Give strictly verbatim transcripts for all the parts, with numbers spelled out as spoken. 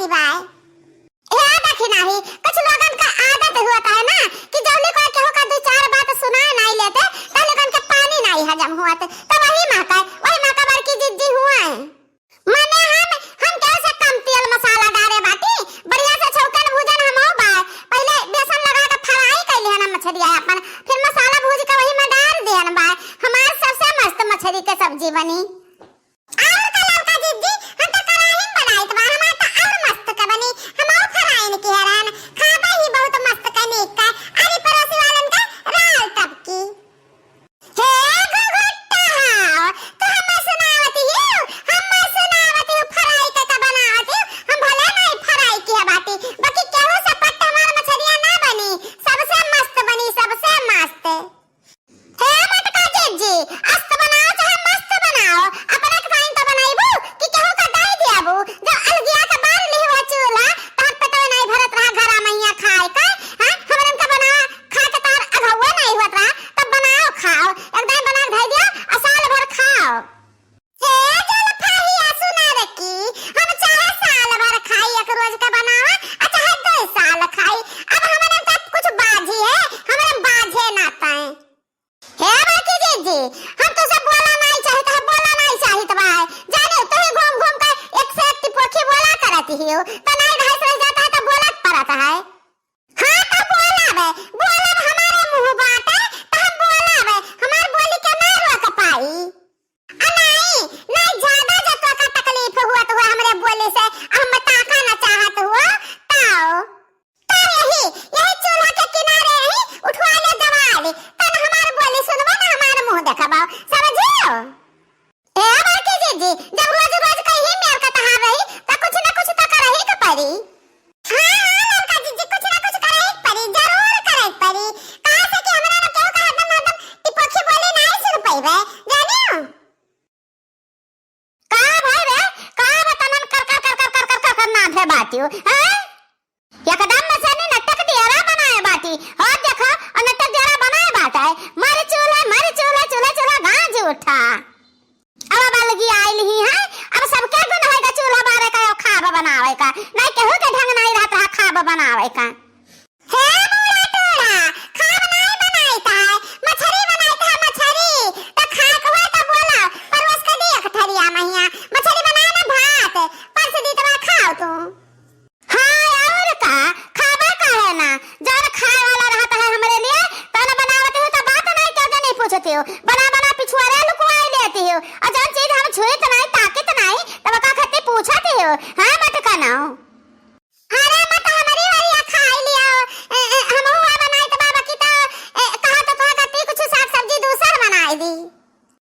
बाय। हे देखी नाही, कुछ लोगन का आदत हुआ है ना कि जौली कोई केहू का दू चार बात सुनाए नाही लेते, त लोगन के पानी नाही हजम हुआ थे, त वही माँ का, वही माँ का बड़की जिज्जी हुआ है। मने हम, हम केहू से कम तेल मसाला डारे बाटी, बढ़िया से छौकन भूजन हम हो बा। पहिले बेसन लगा के फ्राई कर लिहन मछरिया अपन, फिर मसाला भूज के वही में डाल दिहन बा। हमार सबसे मस्त मछरी के सब्जी बनी। और का ललका जिज्जी, हम तो कढ़ाई में बनाइत बा, हमार तो और मस्त के बनी, हम और फ्राई न किहे रहन, खाबे ही बहुत मस्त के नीक के, अरे पड़ोसी वालन के राल टपकी। हे घुघुट्टा हाव, तू हम्मे सुनावत हियो, हम्मे सुनावत हियो, फ्राई के का बनावत हियो, हम भले नहीं फ्राई किहे बाटी, बाकी केहू से पट्ट हमार मछरिया ना बनी, सबसे मस्त बनी, सबसे मस्त। हे मोटका जिज्जी, अस्त बनाओ चाहे मस्त बनाओ, अपने के साइन तो बनाइबू कि केहू का दाई दियाबू, जब अलगिया के बार लिहू है चूल्हा, तब पेटवे नहीं भरत रहा घरा महिया खाए का, हाँ? हमरन का बनावा खा के तोहर अघौवा नहीं होत रहा, तब बनाओ खाओ, एक दाई बना के धई दिया, आ साल भर खाओ। हे जुल्फाहिया सुनर की, हम चाहे साल भर खाई एक रोज का बनावा, आ चाहे दो साल खाई, अब हमरन का कुछ बाझी है, हमरन बाझे ना पाए। हे बड़की जिज्जी, हम तुसे बोला नहीं चाहित है, बोला नहीं चाहित बा। जाने तू ही घूम घूम के एक से एक टिपोखी बोला करत हियो, तो नहीं ढाई सौ जाता है तो बोलत पड़त है। हाँ तो बोला बे, बोला बे, हमारे मुँह बाटे, तो हम बोला बे, हमार बोली के ना रोक पाई। आ नहीं, नहीं ज्यादा जब तोका तकलीफ हुआ तो हुआ हमरे बोली से, हम ताका ना चाहत हुआ, ताओ। तो यही, यही चूल्हा के किनारे यही उठवा ले दवाली, तन हमार बोली सुनबो ना हमार मुँह देखबो, समझियो? ए बड़की जिज्जी, जब रोज रोज कहीं मेर का तहार रही, त कुछ न कुछ तो करही के पड़ी। हाँ, हाँ, ललका जिज्जी, कुछ न कुछ करही के पड़ी, जरूर करे के पड़ी। काहे से कि हमरा न केहू का हरदम, हरदम टिपोखी बोली नहीं सुन पइबे, जानियो? का भाई रे, का बतनन कर, कर, कर नाथे बाटियो, हैं? एकदम में से नी नटक डियरा बनाए बाटी। हो देखो, और नटक डियरा बनाए बाटे। मर चूल्हा, मर चूल्हा, चूल्हा, चूल्हा गाज उठा। अब, अब अलगी आइल ही है, अब सबके गुण है का चूल्हा बारे का, खाब बनावे का। नहीं केहू के ढंग नहीं रहत है खाब बनावे का। हे बूढ़ा टूढ़ा, खाब नहीं बनाइत है, मछरी बनाइत है, मछरी। त खाए के हुआ त बोला, परोस के दी एक थरिया महिया। मछरी बनाए ना भात, परस दी त खाओ तू। हाँ, और का? खाबा काहे ना? जौन खाए वाला रहत है हमरे लिए, तौन बनावत हो तो बात नहीं, क्यों के नहीं पूछत हो? बना बना पिछुआरे लुकवाई लेती हो। और जौन चीज हम छुइत नहीं, ताकित नहीं, तब का खातिर पूछत हो? हाँ, मटका नाओ। अरे, मत हमरी वरिया खाई लियो। ए, ए, हमहू हुआ बनाई त बाबा की तो, ए, कहा तो तोहरा खातिर कुछ साग सब्जी दूसर बनाई दी।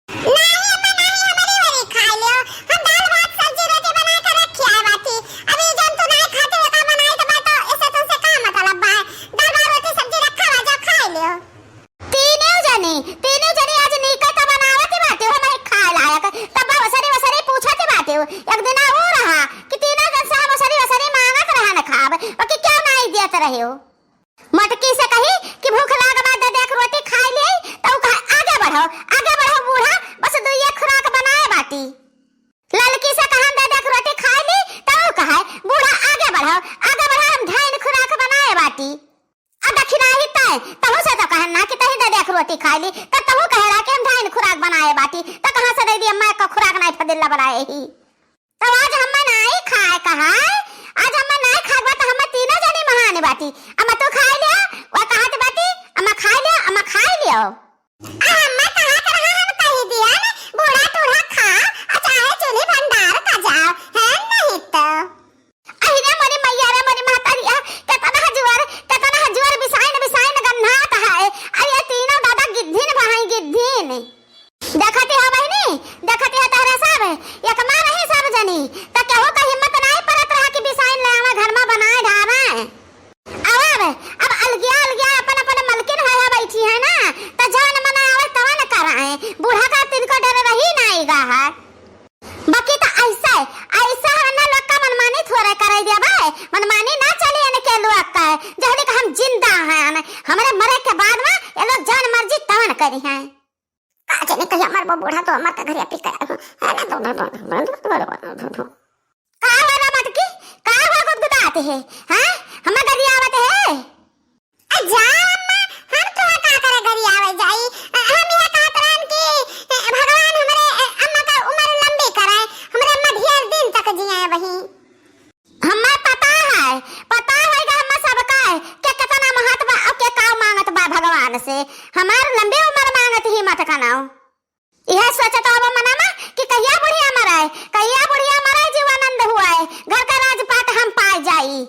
नहीं अम्मा, नहीं, हमरी वरी खाई लियो। हम दाल भात सब्जी रोटी बनाए के रखी आए बाटी। अभी जौन तू नहीं खाते हो, का बनाई त बा तो, ऐसे तुमसे का मतलब बा? दाल भात रोटी सब्जी रखा हुआ, जा खाई लियो। तीनों जनी, तीनों जनी आज नीका त बनावत बाटे हो, नहीं खाए लायक। तब वसरी वसरी पूछत बाटे हो। एक दिन ऊ रहा कि तीनों जन से हम वसरी वसरी मांगत रहन खाब, बाकी क्यों नहीं देत रहे हो? मटकी से कही कि भूख लाग बा, दे दे एक रोटी खाई ले, त ऊ कहे, "आगे बढ़ो, आगे बढ़ो बूढ़ा, बस दुइये खुराक बनाए बाटी।" ललकी से कहन, "दे दे एक रोटी खाई ली," त ऊ कहे, "बूढ़ा आगे बढ़ो, आगे बढ़ो, हम ढाइन खुराक बनाए बाटी।" अब दखिनाही तय, तहू से तो कहन ना कि तही दे दे एक रोटी खाई ली, तब तहू कहे रहा कि हम ढाइन खुराक बनाए बाटी, तो कहाँ से दे दी अम्मा का खुराक नहीं फदिल्ला बनाए ही। तब आज हम्मे नाई खाए का है, आज हम्मे नाई खाए बा, तो हम्मे तीनों जनी महान बाटी। अम्मा तू खाए लियो, वो कहत बाटी, अम्मा खाए लियो, अम्मा खाए लियो। आ हम्मे कहा के रहा हम कही दिया ना, बूढ़ा टूढ़ा खा, आ चाहे चूल्ही भंडार का जाओ, है नहीं तो। अहि रे मोरी मैया रे मोरी महतरिया, केतना हजुआर, केतना हजुआर बिसाइन बिसाइन गन्हात है। अरे तीनों दादा गिद्धिन बहाई गिद्धिन। देखती हो बहिनी, देखती हो तहरा सब, एक माँ रही सब जनी, त केहू का हिम्मत नाई परत रहा कि बिसाइन ले आवे घर में बनाए ढावे। अब, अब अलगिया अलगिया अपन अपन मलकिन है बैठी है ना, त जवन मन आवे तवन कराए। बूढ़ा का तिनको डर रही नाई गा है। बाकी त ऐसे, ऐसे है ना लोग का मनमानी थोड़े करे दिया भाई, मनमानी ना चली इनके लोग का, जहरी का हम जिंदा हैं, हमरे मरे के बाद में ये लोग जवन मर्जी तवन करी हैं। का जाने कहिया मरबो बूढ़ा तो हमार का घरे पी के। का हो रे मटकी? का हो है, हाँ? हमें गरियावत है? अ, जा अम्मा, हम तोहे का करे गरियावे जाई? अ, हम यह कहत रहन कि, अ, भगवान हमरे, अ, अम्मा का उम्र लंबी करे, हमरे अम्मा ढेर दिन तक जिए वही। हमें पता है, पता है कि हमें सबका है कि कितना महत्व बा और के का मांगत बा भगवान से। हमार लंबी उम्र मांगत ही मटकनउ। यह सोचत हवा मना में कि कहिया बुढ़िया मराए, कहिया बुढ़िया मराए, जीवानंद हुआए, घर का राजपाट हम पाए जाई।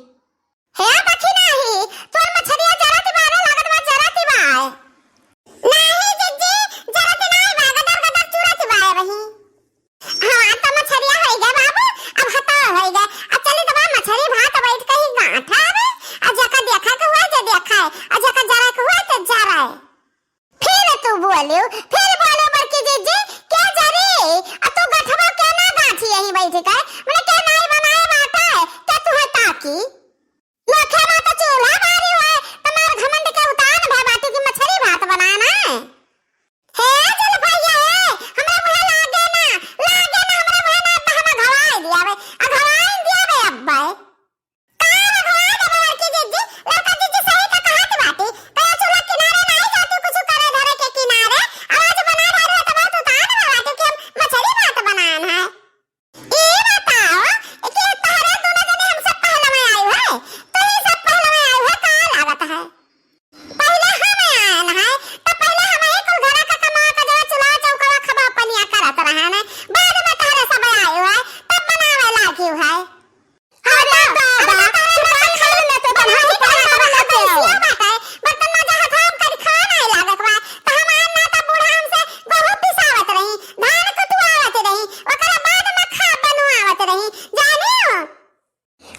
हे देखी नाही, तोर मछरिया जरत बा रे, लागत बा जरत बा। नाही जिज्जी, जरत नाही बा, गदर गदर चुरत बा वही। हाँ, त मछरिया होई गए बाबू, अब हता होई गए। अब चली त बा मछरी भात बैठ के ही गांठ आवे, आ जेका देखा के हुआ जे देखा है, आ जेका जरा के हुआ ते जरा है। फिर तू बोलियो, फिर बोलियो बड़की जिज्जी, के जरी? आ तू गठवा के ना गांठी यहीं बैठ के, मने के नाई बनाए बाटे, के तू है ताकी? लोखे बा त चूल्हा बारी हुए, तुम्हार घमंड के उतान भे बाटी की मछरी भात बनाना है। हे जलफैया हे, हमरा मुहे लागे ना, लागे ना हमरा मुहे ना, त हम घवाई दियावे, आ घवाई दियावे अब्बे। काहे घवाई देबे लड़की जिज्जी? लड़का जिज्जी सही का कहत बाटी। कहे चूल्हा किनारे नाही जाती कुछ करे धरे के किनारे। आवाज बना रहे हो तो बहुत उतान में बाटी कि हम मछली भात बनान है। ई बताओ कि तहरे दोनों जने हमसे पहले में आई है, तो ई सब पहले में आई है, का लागत है? पहिले हम आयन है, त पहिले हम ही कुल घरा का कमा के जरा चूल्हा चौकवा खबा पनिया करत रहन है। बाद में तहरे सब आयु है, तब बनावे लागियो है। अरे दादा, चुपाई खा लेते, बनाई खा लेते, बनाई खा लेते। बर्तन माजा हाथ हम करी खाए नहीं लागत बा, त हम आयन ना त बूढ़ा हमसे गहूं पिसावत रही, धान कुटवावत रही, ओकरे बाद में खा बनवावत रही, जानियो?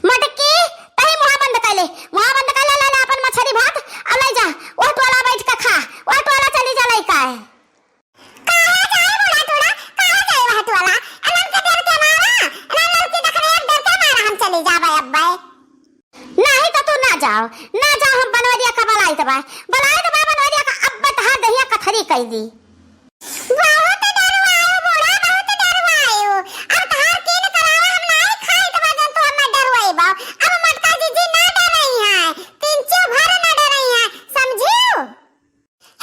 मटकी, तही मुहा बंद कर ले, मुहा बंद कर ले, ले, ले अपन मछरी भात, और ले जा, वह टोला बैठ के खा, वह टोला चली जा लइका है। काहे जाए बूढ़ा टोला, काहे जाए वह टोला? एलन के डर के मारा, एलन लड़की देख रहे हैं, डर के मारा हम चली जाबे अब्बे। नहीं तो तू ना जाओ, ना जाओ, हम बनवरिया का बलाई दबा, बलाई दबा बनवरिया का, अब्बे तहार दहिया कथरी कई दी। बहुत डरवायो बूढ़ा, बहुत डरवायो। अब तहार कीन करावा हम नाई खाई त बा जन तू हमें डरवाई बा। अब मटका जिज्जी ना डरई है, तिनचो भर ना डरई है, समझियो?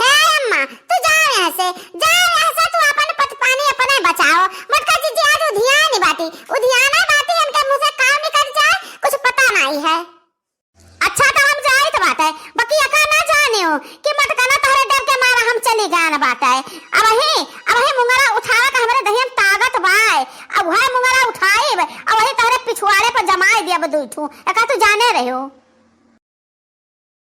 हे अम्मा, तू जाओ यहाँ से, जाओ यहाँ से, तू अपन पत पानी अपने बचाओ। मटका जिज्जी आज उधियानी बाटी, उधियाना बाटी, इनके मुंह से का निकल जाए, कुछ पता नहीं है। अच्छा, त हम जाइत बाटे, बकी एका ना जानियो कि मटकना तहरे डर के मारा हम चली गान बाटे। अबही, अबही मुंगरा उठावे का हमरे दहियन ताकत बाय। अब वह मुंगरा उठाइब, अबही तहरे पिछुआड़े पर जमाए दियब दुई ठू। एका तू जाने रहो।